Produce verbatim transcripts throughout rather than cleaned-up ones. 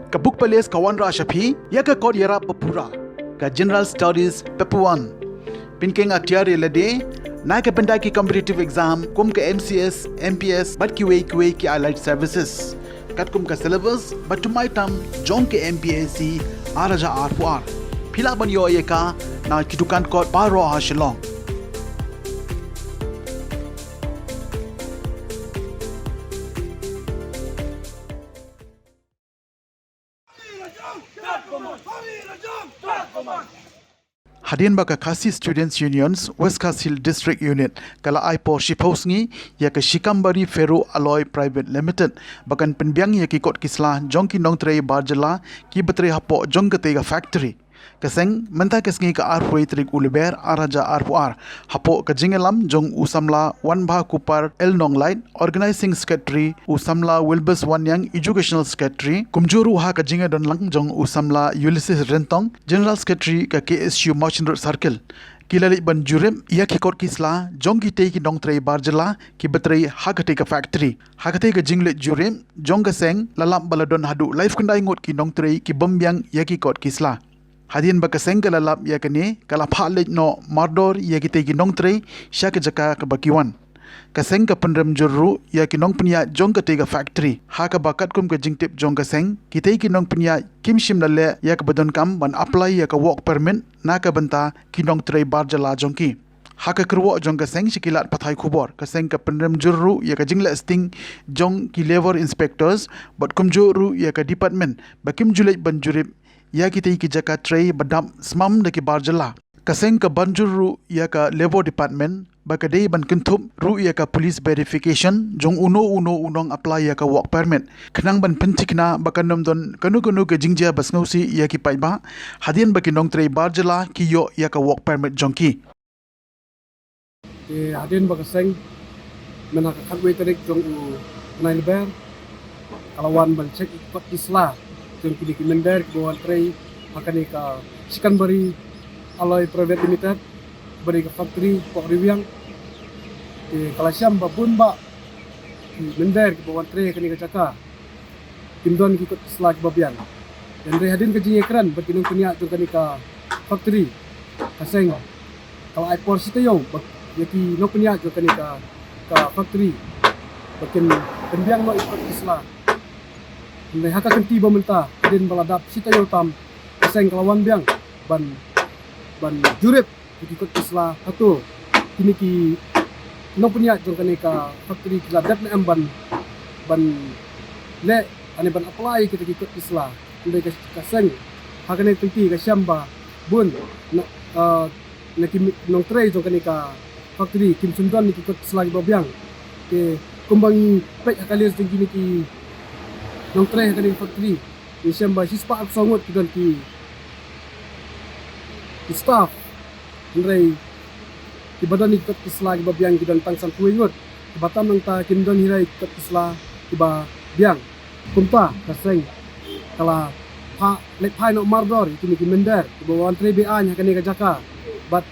Ka Book Palace ka wanrah sha phi ïa ka kot ïarap ba pura, ka General Studies Paper One. Pynkheiñ atiar ïa lade na ka bynta ki competitive exam kum ka M C S, M P S bad kiwei kiwei ki allied services. Katkum ka syllabus ba thymmai tam jong ka M P S C ar hajar arphew ar. Phi lah ban ïoh ïa ka na ki dukan kot baroh ha Shillong. Hadien ba ka Khasi Students Unions West Khasi Hills District Unit ka la ai por shiphew sngi ïa ka Shikambari Ferro Alloy Private Limited ba kan pynbiang ïa ki kot ki sla jong ki nongtrei bar jylla kiba trei hapoh jong katei ka factory. Ka seng mynta ka sngi ka arphew tarik u Lber ar hajar arphew ar hapoh ka jingïalam jong u samla Wanbha Kupar L Nonglait, Organizing Secretary, u samla Wilbus Wanniang, Educational Secretary, kumjuh ruh ha ka jingïadonlang jong u samla Ulysses Ryntong, General Secretary ka K S U Mawshynrut Circle. Ki la leit ban jurip ïa ki kot ki sla jong kitei ki nongtrei bar jylla kiba trei ha katei ka factory. Ha katei ka jingleit jurip jong ka seng la lap ba la don haduh laiphew khyndai ngut ki nongtrei ki bym biang ïa ki kot ki sla. Hadien ba ka seng ka la lap ïa kane, ka la phah leit noh mardor ïa kitei ki nongtrei sha ka jaka kaba ki wan. Ka seng ka pynrem jur ruh ïa ki nongpynïaid jong katei ka factory, ha kaba katkum ka jingtip jong ka seng, kitei ki nongpynïaid kim shym la leh ïa kaba donkam ban apply ïa ka work permit na ka bynta ki nongtrei bar jylla jong ki. Ha ka kyrwoh jong ka seng sha ki lad pathai khubor, ka seng ka pynrem jur ruh ïa ka jingleh sting jong ki labour inspectors bad kumjuh ruh ïa ka department ba kim ju leit ban jurip ïa kitei ki jaka trei ba dap smam da ki bar jylla. Ka seng ka ban jur ruh ïa ka Labour Department ba ka dei ban kynthup ruh ïa ka police verification jong uno uno u nong apply ïa ka work permit, khnang ban pynthikna ba kan ym don kano kano ka jingjia ba sngewsih ïa ki paidbah hadien ba ki nongtrei bar jylla ki ïoh ïa ka work permit jong ki. Te hadien ba ka seng mynta ka khatwei tarik jong u bnai Lber, ka la wan ban check ïa ki kot ki sla jong kine ki mynder kiba wan trei ha kane ka Shikambari Alloy Private Limited, kaba dei ka factory hapoh Riwiang. Te ka la shem ba bun bah ki mynder kiba wan trei ha kane ka jaka kim don ki kot ki sla kiba biang. Hynrei hadien ka jingïakren bad ki nongpynïaid jong kane ka factory, ka seng ka la ai por shi taïew bad ïa ki nongpynïaid jong kane ka, ka factory ba kin pynbiang noh ïa ki kot ki sla. Hynrei ha ka kynti ba mynta, hadien ba la dap shi taïew tam, ka seng ka la wan biang ban, ban jurip ïa ki kot ki sla. Hato kine ki nongpynïaid jong kane ka factory ki la dep ne em ban, ban leh, lane ban apply ïa kita ki kot ki sla? Hynrei ka, ka seng ha kane ka kynti ka shem ba bun na, eh, na ki nongtrei jong kane ka factory kim shym don ïa ki kot ki sla kiba biang. Te kumba ngi peit ha ka list jong kine ki nongtrei ha kane ka factory, ngi shem ba shispah arphew saw ngut ki don ki, ki staff. Hynrei kiba don ïa ki kot ki sla kiba biang ki don tang sanphew wei ngut. Kiba tam nangta kim don hi ruh ïa ki kot ki sla kiba biang. Kumta ka seng ka la phah, leit phai noh mardor ïa kine ki mynder kiba wan trei be-aiñ ha kane ka jaka. Bad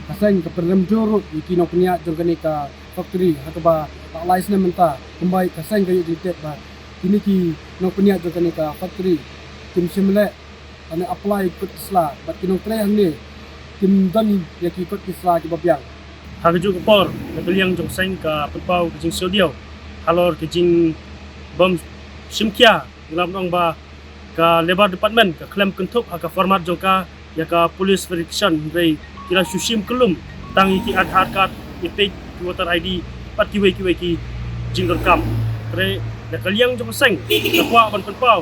ka seng ka pynrem jur ruh ïa ki nongpynïaid jong kane ka factory ha kaba la lai snem mynta. Kumba ka seng ka ïoh jingtip ba kine ki nongpynïaid jong kane ka factory kim shym leh lane apply kot ki sla, bad ki nongtrei hangne kim don ïa ki kot ki sla kiba biang. Ha kajuh ka por, na ka liang jong seng ka pynpaw ka jingsiewdiaw halor ka jingbym shim khia, ngi lah ban ong ba ka Labour Department ka khlem kynthup ha ka format jong ka ïa ka police verification, hynrei ki la shu shim kyllum tang ïa ki Aadhaar card, ïa peit ki voter I D bad kiwei kiwei ki jingdonkam. Hynrei na ka liang jong seng ka kwah ban pynpaw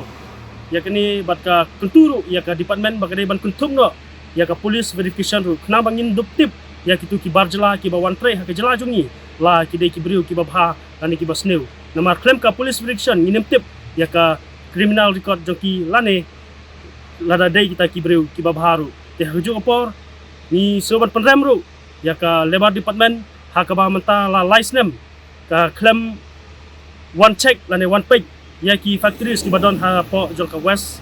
ïa kane bad ka kyntu ruh ïa ka department ba ka dei ban kynthup noh ïa ka police verification ruh, khnang ba ngin dup tip ïa kito ki bar jylla kiba wan trei ha ka jylla jong ngi, la ki dei ki briew kiba bha lane kiba sniew. Namar khlem ka police verification ngin ym tip ïa ka criminal record jong ki lane lada dei kita ki briew kiba bha ruh. Te ha kajuh ka por ngi shu ban pynrem ruh ïa ka Labour Department ha kaba mynta la lai snem ka khlem wan check lane wan peit ïa ki factories kiba don hapoh jong ka West,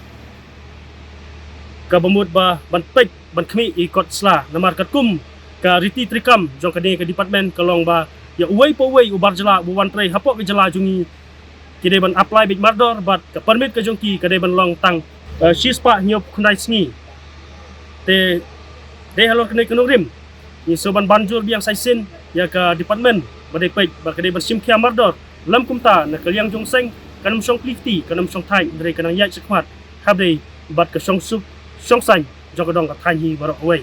kaba mut ba ban peit ban khmih ïa ki kot ki sla. Namar katkum ka riti treikam jong kane ka department ka long ba ïa uwei pa uwei u bar jylla uba wan trei hapoh ka jylla jong ngi ki dei ban apply beit mardor bad ka permit ka jong ki ka dei ban long tang uh, shispah hynñiew khyndai sngi. Te dei halor kane ka nongrim ngi sngewbha ban jur biang sa shisien ïa ka department ba dei peit ba ka dei ban shim khia mardor. Lem kumta na ka liang jong seng kan ym shong plie kti, kan ym shong thait, hynrei kan nang ïaid shakhmat haba dei bad ka shong suk shong saiñ jong ka dong ka thaiñ hi baroh kawei.